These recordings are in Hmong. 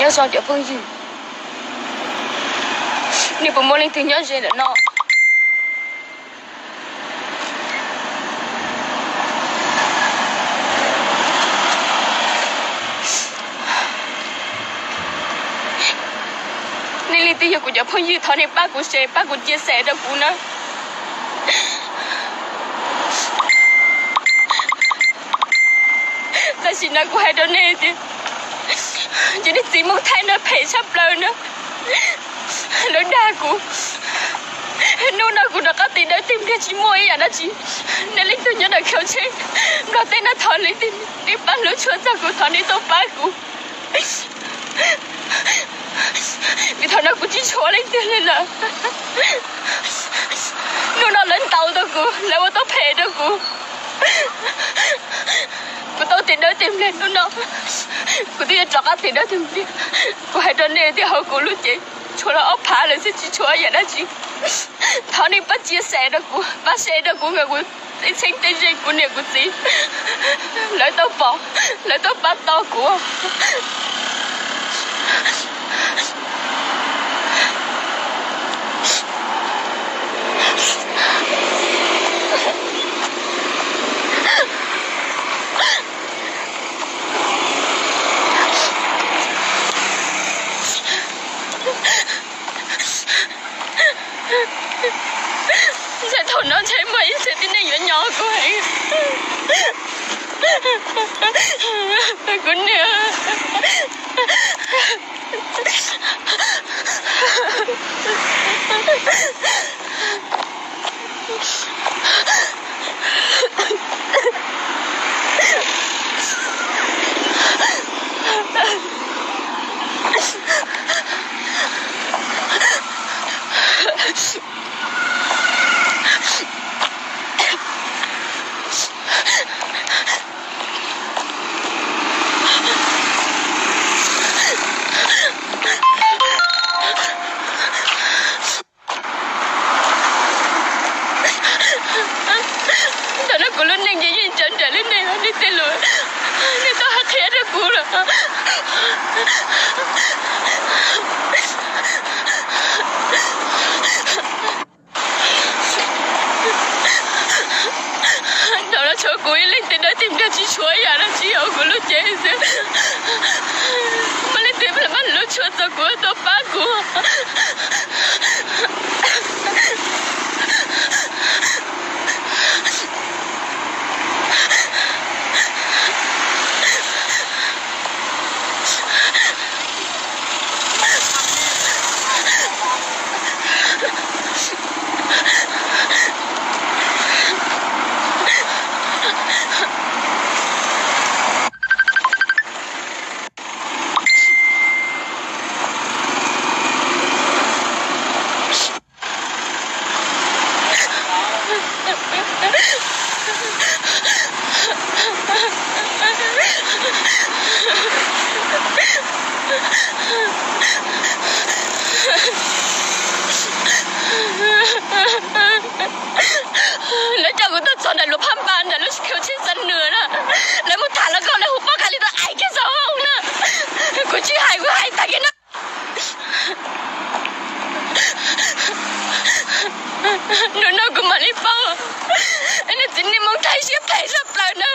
Nyob zoo cov phooj ywg, nej puas muaj leej twg nyob ze ntawm no? Nej leej twg yog kuv cov phooj ywg, thov nej pab kuv share, pab kuv chia sẻ rau kuv na. Tam sim no kuv hais rau nej tias, cov niag txiv Hmoob Thaib no phem tshaj plaws na. Lawv dag kuv, hnub no kuv rov qab tes dawb tes npliag tsis muaj ib yam dab tsi. Nej leej twg nyob ntawm khau tsheb Nplog teb no, thov leej twg nej pab hlub tshua txog kuv, thov nej tuaj pab kuv. Vim thaum no kuv tsis tshuav leej twg li lawm. Hnub no lawv ntaus tau kuv, lawv ua tau phem rau kuv. Kuv tau tes dawb tes npliag hnub no, kuv twb yuav rov qab tes dawb tes npliag. Kuv hais rau nej tias hauv kuv lub cev tshuav los ob phav lawm xwb, tsis tshuav yam dab tsi. Thov nej pab chia sẻ rau kuv, pab share rau kuv, kom kuv tej txheeb tej ze, kuv niam kuv txiv lawv tau pom, lawv tau pab tau kuv. Ntshai thaum no ntshai muaj ib txhia tib neeg yuav nyo kuv heev. Kuv niam. Thaum no kuv lub neej ces yeej ntsawv nraim li nej, nej tej lus nej tau hais qhia rau kuv lawm. Thaum no tshuav kuv ib leeg tes dawb tes npliag tsis tshuav yam dab tsi hauv kuv lub cev xwb. Muaj leej twg pab hlub tshua txog kuv tuaj pab kuv. Lawv coj kuv tuaj txog ntawm luas phab npas ntawm lub khau tsheb Xa Nws na. Lawv mus tham los kom lawv hu poj khav li tau ais kiag xov hauv na. Kuv tsis hais, kuv hais tag kiag na. Hnub no kuv mam li paub, nej txiv neej Hmoob Thaib siab phem tshaj plaws na.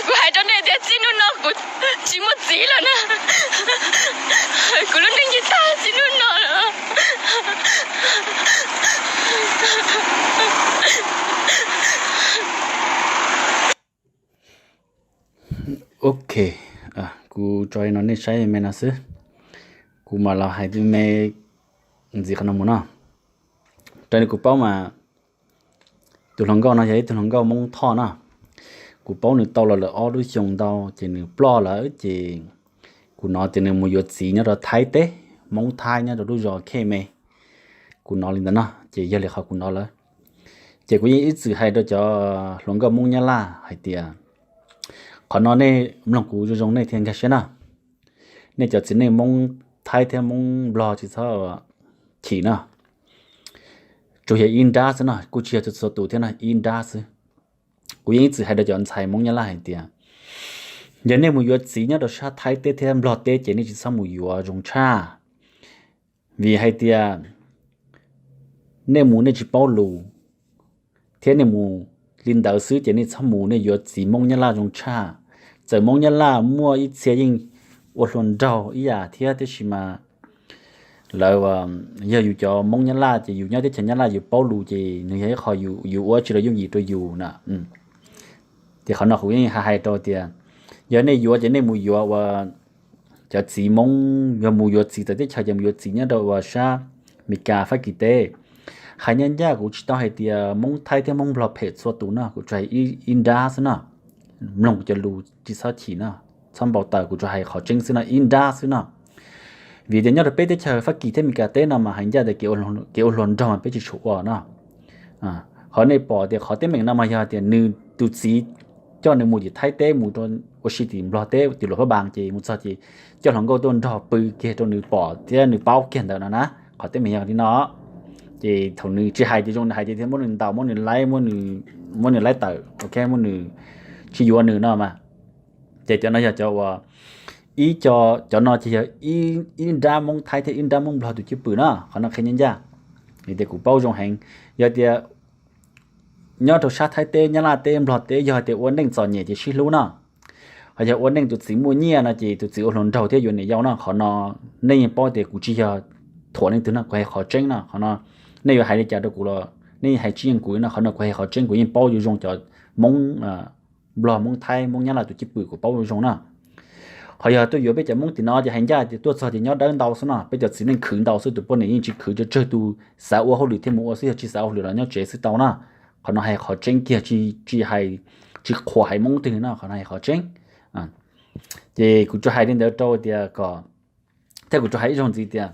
Kuv hais rau nej tias txij hnub no kuv tsis muaj txiv lawm na. Kuv lub neej yeej tag txij hnub no lawm. Ok, kuv tso li no nej saib me no xwb. Kuv mam los hais me ntxiv qhov no mus no. Raws li kuv paub mas tus hluas nkauj no yog ib tug hluas nkauj Hmoob Thoj na. Kuv paub nws tau los lawm ob lub xyoo ntau ces nws ploj lawm ces kuv hnov tias nws mus yuav txiv nyob rau Thaib teb, Hmoob Thaib nyob rau lub zos Khej Me. Kuv hnov li ntawd no ces yog li qhov kuv hnov lawm. Ces kuv yeej ib txwm hais rau cov hluas nkauj Hmoob Nyab Laj hais tias qhov no nej mloog kuv zoo zoo nej thiaj nkag siab na. Nej cov txiv neej Hmoob Thaib thiab Hmoob Nplog tsis txhob chim no. Tsuas yog ib nrab xwb no, kuj tsis yog txhua tus thiab no, ib nrab xwb. Kuv yeej ib txwm hais rau cov ntxhais Hmoob Nyab Laj hais tias, yog nej mus yuav txiv nyob rau sab Thaib teb thiab Nplog teb ces nej tsis txhob mus yuav zoo tshaj. Vim hais tias nej mus nej tsis paub lus, thiab nej mus li ntawd xwb ces nej txhob mus, nej yuav txiv Hmoob Nyab Laj zoo tshaj. Txawm Hmoob Nyab Laj muaj ib txhia yeej ua hluas nraug ib yam thiab, tiam sis mas lawv, yog yus cov Hmoob Nyab Laj ces yus nyob teb chaws Nyab Laj yus paub lus ces nws yog ib qho yus ua tsis los yooj yim rau yus na. Ces qhov no kuv yeej hais hais rau tias, yog nej yuav ces nej mus yuav ua cov txiv Hmoob, yog mus yuav txiv txawv teb chaws ces mus yuav txiv nyob rau ua sab Meskas Fab Kis teb. Hais ncaj ncaj kuv tsis tau hais tias Hmoob Thaib thiab Hmoob Nplog phem txhua tus no, kuv tsuas hais ib nrab xwb no. Mloog kuv cov lus tsis txhob chim no, txhob npau taws, kuv tsuas hais qhov tseeb xwb no, ib nrab xwb no. Vim tias nyob rau peb teb chaws Fab Kis thiab Meskas teb no mas hais ncaj tias kev ua hluas nraug mas peb tsis tshua ua no. Qhov nej pom tias qhov teeb meem no mas yog tias nws tus txiv coj nws mus tim Thaib teb mus rau ua si tim Nplog teb tim Luam Phab Npas ces mus txog ces coj hluas nkauj tuaj nrog pw kiag rau nws pom thiab nws paub kiag ntawd no na. Qhov teeb meem yog li no. Ces thaum nws tsis hais tias zoo, nws hais tias thiaj muab nws ntaus, muab nws laib, muab nws laib tawm, ok, muab nws tsis yuav nws no mas. Ces cov no yog cov uas ib co, cov no ces yog ib nrab Hmoob Thaib thiab ib nrab Hmoob Nplog tus cwj pwm no, qhov no qhia ncaj ncaj. Vim tias kuv paub zoo heev, yog tias nyob rau sab Thaib teb, Nyab Laj teb, Nplog teb yog tias ua neej txom nyem ces sib hlub no. Ho yog ua neej tus txiv muaj nyiaj no ces tus txiv ua hluas nraug thiab yuav niam yau no, qhov no nej yeej paub tias kuv tsis yog thuam leej twg no, kuv hais qhov tseeb no. Qhov no nej yuav hais li cas rau kuv los nej yeej hais tsis yeej kuv no, qhov no kuv hais qhov tseeb, kuv yeej paub zoo zoo cov Hmoob Nplog, Hmoob Thaib, Hmoob Nyab Laj tus cwj pwm kuv paub zoo zoo na. Ho yog tuaj yuav peb cov Hmoob tim no ces hais ncaj tias tuaj txog ces nyob dawb ntau xwb no, peb cov txiv neej khwv ntau xwb, tus poj niam yeej tsis khwv, tsuas tsawg tus xav ua hauj lwm thiaj mus ua xwb, yog tsis xav ua hauj lwm los nyob tsev xwb tau na. Qhov no hais qhov tseeb kiag, tsis hais, tsis qhuas hais Hmoob twg li no, qhov no hais qhov tseeb. Ces kuv tsuas hais li ntawd rau tias kom, thiab kuv tsuas hais ib zaug ntxiv tias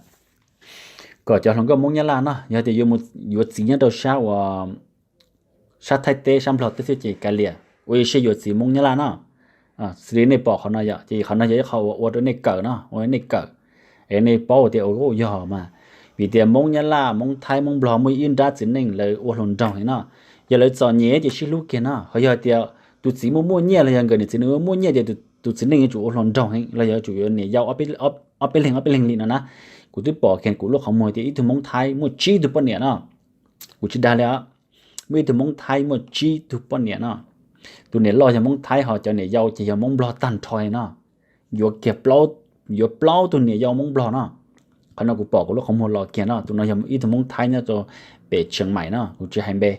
kom cov hluas nkauj Hmoob Nyab Laj no, yog tias yuav mus yuav txiv nyob rau sab uas sab Thaib teb, sab Nplog teb xwb ces kav liam, ua ib siab yuav txiv Hmoob Nyab Laj no. Xws li nej pom qhov no yom, ces qhov no yog ib qho uas ua rau nej kawm no, ua nej kawm, es nej paub tias ua yog mas. Vim tias Hmoob Nyab Laj, Hmoob Thaib, Hmoob Nplog muaj ib nrab txiv neej lawv ua hluas nraug li no. Yog lawv txom nyem ces sib hlub kiag no. Ho yog tias tus txiv muaj muaj nyiaj los yog nkawd niam txiv nws muaj nyiaj ces tus txiv neej yuav tsum ua hluas nraug heev los yog yuav tsum yuav niam yau ob peb leeg ob peb leeg li no na. Kuv twb pom kiag kuv lub qhov muag tias ib tug Hmoob Thaib muaj tsib tug poj niam no. Kuv tsis dag li os, muaj ib tug Hmoob Thaib muaj tsib tug poj niam no. Tus niam loj yog Hmoob Thaib ho cov niam yau ces yog Hmoob Nplog tag nrho li no. Yuav kiag, yuav plaub tug niam yau Hmoob Nplog no. Qhov no kuv pom kuv lub qhov muag los kiag no, tus no yog ib tug Hmoob Thaib nyob rau pem Tsheev Maim no, kuv tsis hais npe.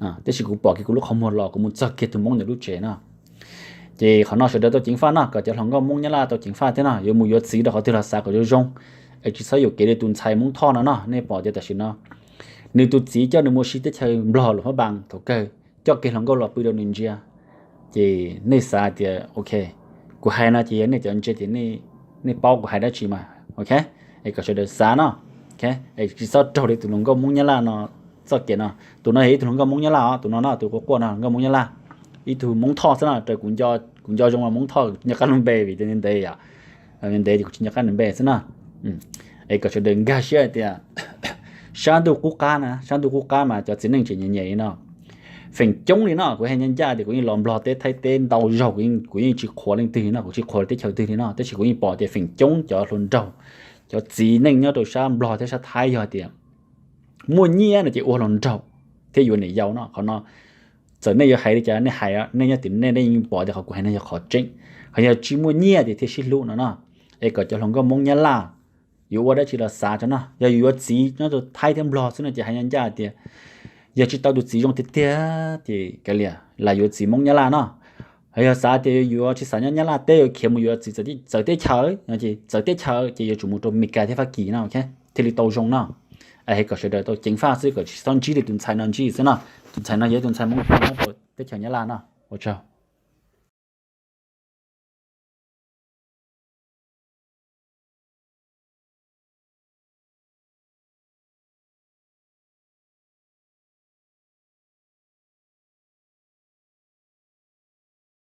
Tab sis kuv pom kiag kuv lub qhov muag los kuv mus txog kiag tus Hmoob ntawm lub tsev no. Ces qhov no sawv daws tau ceev faj no, kom cov hluas nkauj Hmoob Nyab Laj tau ceev faj thiab no, yuav mus yuav txiv rau qhov twg los xav kom zoo zoo, es tsis txhob yuam kev li tus ntxhais Hmoob Thoj no no. Nej pom tias tam sim no nws tus txiv coj nws mus ua si teb chaws Nplog Luam Phab Npas thaum kawg, coj kiag hluas nkauj los pw rau nws ntsia. Ces nej xav tias ok, kuv hais no ces yog nej cov ntse ces nej paub kuv hais dab tsi mas ok, es kom sawv daws xav no. Es tsis txhob raug li tus hluas nkauj Hmoob Nyab Laj no txoj kev no. Tus no yog ib tug hluas nkauj Hmoob Nyab Laj os, tus no no, tus quaj quaj no hluas nkauj Hmoob Nyab Laj, ib tug Hmoob Thoj xwb no, raws kuv nco, kuv nco zoo los Hmoob Thoj kuv tsis nco qab lub npe vim tias ntev yom, ntev ces kuv tsis nco qab nws npe xwb na. Es kom sawv daws nkag siab hais tias sab ntuj qub qab na, sab ntuj qub qab mas cov txiv neej tseem nyiam nyiam li no. Feem coob li no kuv hais ncaj ncaj tias kuv yeej los Nplog teb Thaib teb ntau zaug, kuv yeej tsis qhuas leej twg li no, kuv tsis qhuas teb chaws twg li no, tab sis kuv yeej pom tias feem coob cov hluas nraug, cov txiv neej nyob rau sab Nplog thiab sab Thaib yog tias muaj nyiaj no ces ua hluas nraug thiab yuav niam yau no. Qhov no txawm nej yuav hais li cas nej hais, nej nyob tim nej nej yeej pom tias qhov kuv hais no yog qhov tseeb. Ho yog tsis muaj nyiaj ces thiaj sib hlub no no. Es kom cov hluas nkauj Hmoob Nyab Laj yuav ua dab tsi los xav tso no. Yog yus yuav txiv nyob rau Thaib thiab Nplog xwb no ces hais ncaj ncaj tias yog tsis tau tus txiv zoo tiag tiag ces kav liam, lam yuav txiv Hmoob Nyab Laj no. Ho yog xav tias yuav tsis xav nyob Nyab Laj teb, yuav khiav mus yuav txiv txawv teb chaws, txawv teb chaws ces yuav tsum mus rau Mes Kas thiab Fab Kis no thiaj li tau zoo no. Es kom sawv daws tau ceev faj xwb, kom tsis txhob ntsib li tus ntxhais no ntsib xwb no. Tus ntxhais no yog tus ntxhais Hmoob nyob rau teb chaws Nyab Laj no. Ua tsaug.